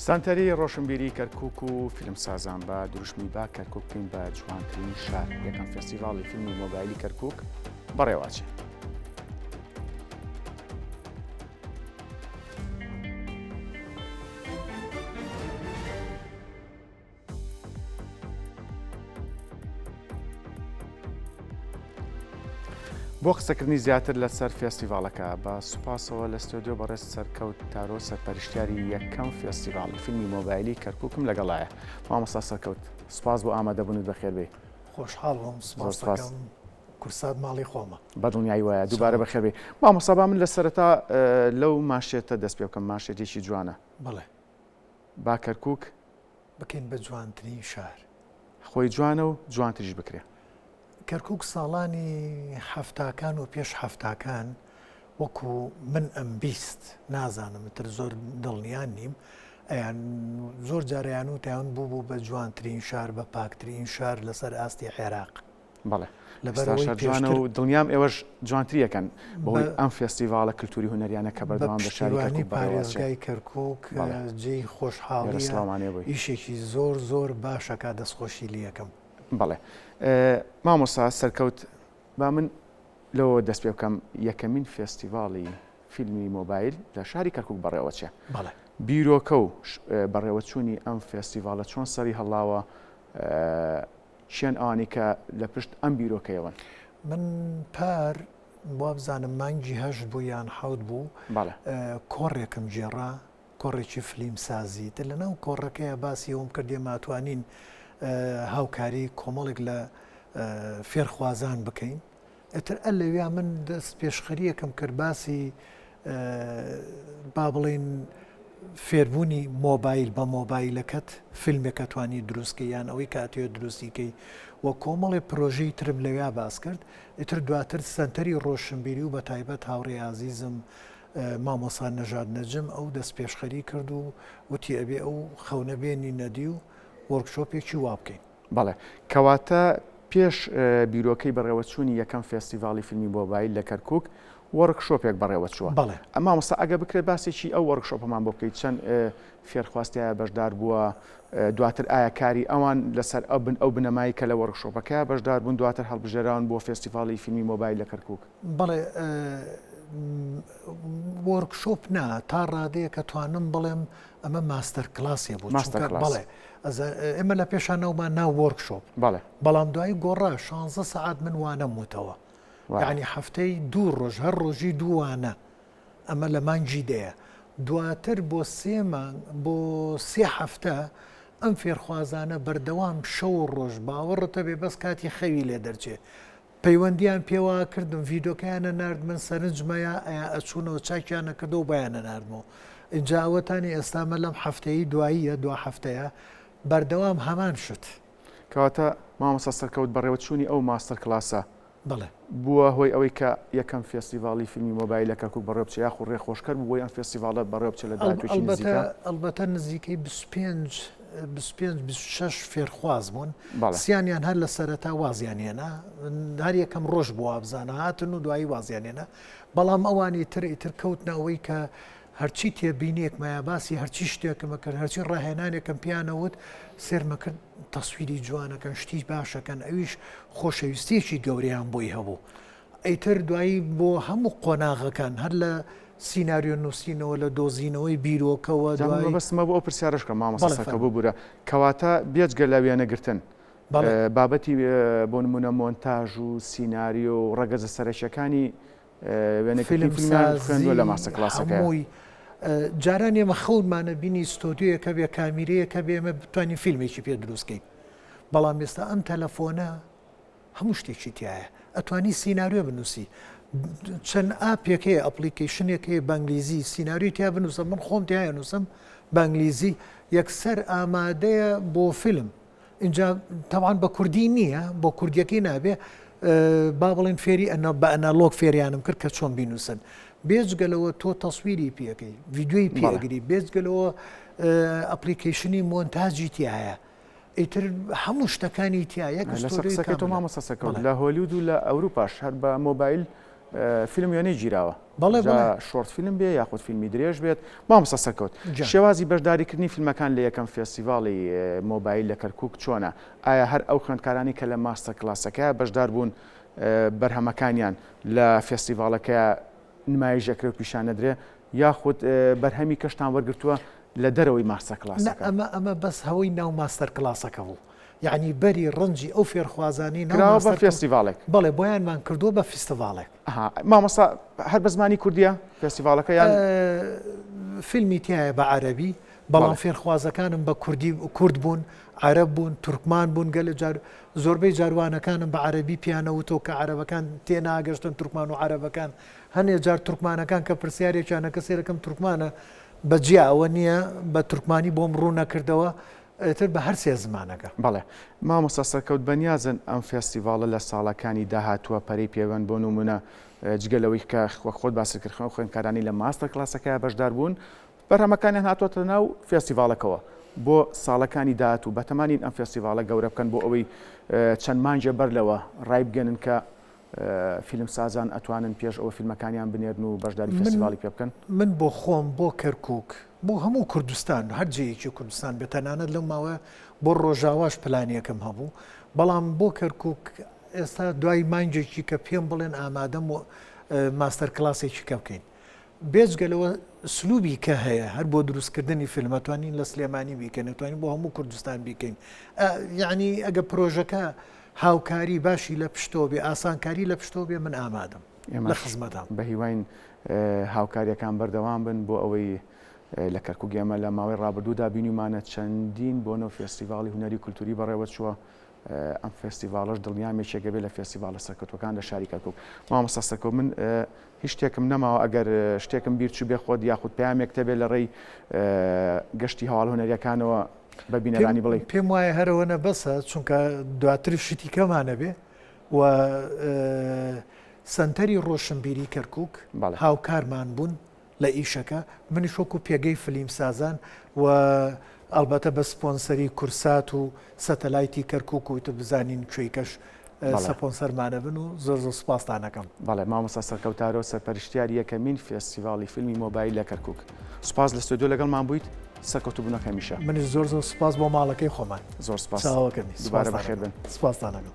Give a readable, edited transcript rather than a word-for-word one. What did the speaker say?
سەنتەری ڕۆشنبیری کەرکوک و فیلمسازان بە دروشمی با کەرکوک بکەین بە جوانترین شار یەکەم فێستیڤاڵی فیلمی مۆبایلی کەرکوک بەڕێوەچێ. بۆ قسەکردنی زیاتر لەسەر فێستیڤاڵەکە بە سوپاسەوە لە ستۆدیۆ بەڕێز سەرکەوت تارۆ سەرپەرشتیاری یەکەم فێستیڤاڵی فیلمی مۆبایلی کەرکووکم لەگەڵایە مامۆستا سەرکەوت سوپاس بۆ ئامادەبوونت بەخێربێی. خۆشحاڵ بووم سوپاس دەکەم کورسات ماڵی خۆمە. بەدڵنیایی وایە دووبارە بەخێربێی. مامۆستا با من لە سەرەتا لەو مانشێتە دەست پێ بکەم مانشێتێکی جوانە. بەڵێ. با کەرکووک. بکەین بە جوانترین شار. خۆی جوانە و جوانتریش بکرێ. کەرکوک ساڵانی حەفتاکان و پێش حەفتاکان وەکو من ئەمبیست نازانم تر زۆر دڵنیا نیم ئەیان زۆر جارەیان و تیان بوو بوو بە جوانترین شار بە پاکترین شار لەسەر ئاستی عێراق. بەڵێ لەبەرئەوەی پێشتر و دڵنیام ئێوەش جوانتری ئەکەن بەهۆی ئەم فێستیڤاڵە کلتوری هونەریانە کە بەردەوام لە شاری کەرکوک بەڕێوەئەچێ. پارێزگای کەرکوک جێی خۆشحاڵیە ئیشێکی زۆر زۆر باش ئەکا دەستخۆشی لێ ئەکەم. بەڵێ مامۆستا سەرکەوت با من لەوەوە دەست پێ بکەم یەکەمین فێستیڤاڵی فیلمی مۆبایل لە شاری کەرکوک بەڕێوەچێ بیرۆکە و بەڕێوەچوونی ئەم فێستیڤاڵە چۆن سەری هەڵاوە کێن ئەوانەی کە لە پشت ئەم بیرۆکەیەوەن؟ من پار وابزانم مانگی هەشت بوو یان حەوت بوو کۆڕێکم گێڕا، کۆڕێکی فلیم سازی، تر لەناو کۆڕەکەیا باسی ئەوەم کرد ئێمە ئەتوانین هاوکاری کۆمەڵێک لە فێرخوازان بکەین، ئیتر ئە لەویا من دەست پێشخەریەکم کرد باسی با بڵێین فێربوونی مۆبایل بە مۆبایلەکەت فیلمێک ئەتوانی دروستکەی یان ئەوەی کە ئەتەوێت دروستی کەی و کۆمەڵێ پرۆژەی ترم لەویا باس کرد ئیتر دواتر سەنتەری ڕۆشنبیری و بە تایبەت هاوڕێ ئازیزم مامۆسا نەژاد نەجم ئەو دەست پێشخەری کرد و وتی ئەبێ ئەو خەونە بێنینە دی و وۆرکشۆپێکی وا بکەین. بەڵێ. کەواتە پێش بیرۆکەی بەڕێوەچوونی یەکەم فێستیڤاڵی فیلمی مۆبایل لە کەرکووک، وۆرکشۆپێک بەڕێوەچووە. بەڵێ. مامۆستا ئەگەر بکرێت باسێکی ئەو وۆرکشۆپەمان بۆ بکەیت، چەند فێرخواز تیایا بەشدار بووە، دواتر ئایا کاری ئەوان لەسەر ئەو بنەمای کە لە وۆرکشۆپەکەیا بەشدار بوون دواتر هەڵبژێراون بۆ فێستیڤاڵی فیلمی مۆبایل لە کەرکووک؟ بەڵێ وۆرکشۆپ نا، تا ڕادەیەک ئەتوانم بڵێم ئەمە ماستەر کلاسێ بوو ماستەر چونکە کلاس. بەڵێ ئەزا ئێمە لە پێشا ناومان نا وۆرکشۆپ بەڵێ. بەڵام دوایی گۆڕا شانزە سەعات من وانەم وتەوە وایە. یەعنی هەفتەی دوو ڕۆژ هەر ڕۆژی دوو وانە ئەمە لە مانگی دەیە دواتر بۆ سێ مانگ بۆ سێ هەفتە ئەم فێرخوازانە بەردەوام شەو و ڕۆژ باوەڕت هەبێ بەس کاتی خەوی لێ دەرچێ پەیوەندیان پێوە کردم ڤیدۆکەیان ئەنارد من سەرنجمەیا ئەیا ئەچوونەوە چاکیان ئەکردەوە بۆیان ئەناردمەوە ئینجا ئەوەتانی ئێستا مە لەم هەفتەیەی دواییە دوا هەفتەیە بەردەوام هەمان شت. کەواتە مامۆستا سەرکەوت بەڕێوەچوونی ئەو ماستەر کلاسە بەڵێ. بووە هۆی ئەوەی کە یەکەم فێستیڤاڵی فیلمی مۆبایل لە کەرکوک بەڕێوە بچێ یاخو ڕێخۆشکەر بوو بۆی ئەم فێستیڤاڵە بەڕێوە بچێ لە داهاتوویەکی ئەڵبەتە نزیکا؟ ئەڵبەتە نزیکەی 25 25 26 فێرخواز بوون بەڵێ. سیانیان هەر لە سەرەتا وازیان هێنا هەر یەکەم ڕۆژ بوو وابزانە هاتن و دوایی وازیان هێنا بەڵام ئەوانی تر ئیتر کەوتنە ئەوەی کە هەرچی تێبینیەکمایە باسی هەرچی شتێکمە کرد هەرچی ڕاهێنانێکم پیانەوت سێرمە کرد تەسویری جوانەکەن شتی باشەکەن ئەویش خۆشەویستیەکی گەورەیان بۆی هەبوو ئیتر دوایی بۆ هەموو قۆناغەکان هەر لە سیناریۆ نووسینەوە لە دۆزینەوەی بیرۆکەوە جا من دوای مەبەستمە بۆ ئەو پرسیارەش بکەم مامۆستا بەڵێ سەرکەوت فەرموو. ببورە کەواتە بێجگە لە وێنەگرتن بەڵێ. بابەتی بۆ نموونە مۆنتاژ و سیناریۆ و ڕەگەزە سەرەکیەکانی وێنەگرتنی فیلمیان خوێندووە لە فیلمسازی ماستەر کلاسەکەیا. هەمووی جاران ئێمە خەونمانە بینی ستۆدیۆیەک هەبێ کامیرەیەک هەبێ ئێمە بتوانین فیلمێکی پێ دروست کەین بەڵام ئێستا ئەم تەلەفۆنە هەموو شتێکی تایە ئەتوانی سیناریۆ بنووسی چەند ئاپێک هەیە application ێک هەیە بەنگلیزی سیناریۆی تیا بنووسە من خۆم تایە نووسم بەنگلیزی یەکسەر ئامادەیە بۆ فیلم اینجا تەوان بە کوردی نییە بۆ کوردیەکەی نابێ با بڵێن فێری ئەنە بە ئەنالۆگ فێریانم کرد کە چۆن بینووسن بێجگە لەوە تۆ تەسویری پێەکەی ڤیدیۆی پێگری بێجگە لەوە application ی مۆنتاجی تایە ئیتر هەموو شتەکانی تیا یەک لەسەر قسەکەی تۆ مامۆستا سەرکەوت لە هۆلیود و لە ئەوروپاش هەر بە مۆبایل. فیلم وێنەی گیراوە بەڵێ بەڵێ short film بێ یاخود فیلمی درێژ بێت مامۆستا سەرکەوت شێوازی بەشداریکردنی فیلمەکان لە یەکەم فێستیڤاڵی مۆبایل لە کەرکوک چۆنە ئایا هەر ئەو خوێندکارانی کە لە master class ەکە بەشدار بوون بەرهەمەکانیان لە فێستیڤاڵەکە نمایش ئەکرێ و پیشان ئەدرێ یاخود بەرهەمی کەشتان وەرگرتووە لە دەرەوەی master class ەکە؟ ئەمە ئەمە بەس هەوەی ناو master class ەکە بوو یەعنی بەری ڕەنجی ئەو فێرخوازانەی ناو کراوە بە فێستیڤاڵێک؟ بەڵێ بۆیانمان کردووە بە فیستیڤاڵێک. ئەها مامۆستا هەر بە زمانی کوردیە فێستیڤاڵەکە یان؟ فیلمی تیایە بە عەرەبی بەڵام فێرخوازەکانم بە کوردی کورد بوون عەرەب بوون تورکمان بوون گەلێ جار زۆربەی جار وانەکانم بە عەرەبی پیان ئەوتەوە کە عەرەبەکان تێناگەشتن تورکمان و عەرەبەکان هەنێ جار تورکمانەکان کە پرسیارێکیان ئەکرد سەیرەکەم تورکمانە بە جیا ئەوە نییە بە تورکمانی بۆم ڕوون ئەکردەوە ئیتر بە هەر سێ زمانەکە. بەڵێ مامۆستا سەرکەوت بەنیازن ئەم فێستیڤاڵە لە ساڵەکانی داهاتووە پەرەی پێبەن بۆ نموونە جگە لەوەی کە وەک خۆت باست کرد خوێندکارانی لە master class ەکە بەشدار بوون بەرهەمەکانیان هاتووەتە ناو فێستیڤاڵەکەوە بۆ ساڵەکانی داهاتوو بەتەمانین ئەم فێستیڤاڵە گەورە بکەن بۆ ئەوەی چەند مانگێ بەر لەوە ڕایبگەنن کە فیلمسازان ئەتوانن پێش ئەوە فیلمەکانیان بنێرن و بەشداری فێستیڤاڵی پێ بکەن؟ من بۆ خۆم بۆ کەرکووک بۆ هەموو کوردستان هەر جێیەکی کوردستان بێت تەنانەت لەو ماوە بۆ ڕۆژاواش پلانێکم هەبوو بەڵام بۆ کەرکووک ئێستا دوای مانگێکی کە پێم بڵێن ئامادەم و master class ێکی کە بکەین بێجگە لەوە سلوبی کە هەیە هەر بۆ دروستکردنی فیلم ئەتوانین لە سلێمانی بیکەین ئەتوانین بۆ هەموو کوردستان بیکەین یعنی ئەگە پرۆژەکە هاوکاری باشی لە پشتەوە بێ ئاسانکاری لە پشتەوە بێ من ئامادەم لە خزمەتام. بە هیواین هاوکاریەکان بەردەوام بن بۆ ئەوەی لە کەرکوک ئێمە لە ماوەی ڕابردوودا بینیومانە چەندین بۆنە و فێستیڤاڵی هونەری کولتوری بەڕێوەچووە ئەم فێستیڤاڵەش دڵنیام یەکێکە بێت لە فێستیڤاڵە سەرکەوتووەکان لە شاری کەرکوک. مامۆستا سەرکەوت من هیچ شتێکم نەماوە ئەگەر شتێکم بیر چووبێ خۆت یاخود پەیامێکت هەبێت لە ڕێی گەشتی هەواڵ هونەریەکانەوە بە بینەرانی بڵێی. پێم وایە هەر ئەوەنە بەسە چونکە دواتر شتی کەمان ئەبێ و سەنتەری ڕۆشنبیری کەرکوک هاوکارمان بوون لە ئیشەکە، منیش وەکو پێگەی فلیمسازان و ئەڵبەتە بە سپۆنسەری کورسات و سەتەلایتی کەرکوک و ئیتر بزانین کوێی کەش سەپۆنسەرمانە بن و زۆر زۆر سوپاستان ئەکەم. بەڵێ مامۆستا سەرکەوت تارۆ سەرپەرشتیاری یەکەمین فێستیڤاڵی فیلمی مۆبایل لە کەرکوک سوپاس لە ستۆدیۆ لەگەڵمان بوویت سەرکەوتوو بوونەک هەمیشە. منیش زۆر زۆر سوپاس بۆ ماڵەکەی خۆمان. زۆر سوپاس چاوەکەمی دووبارە بەخێر بێن. سوپاستان ئەکەم.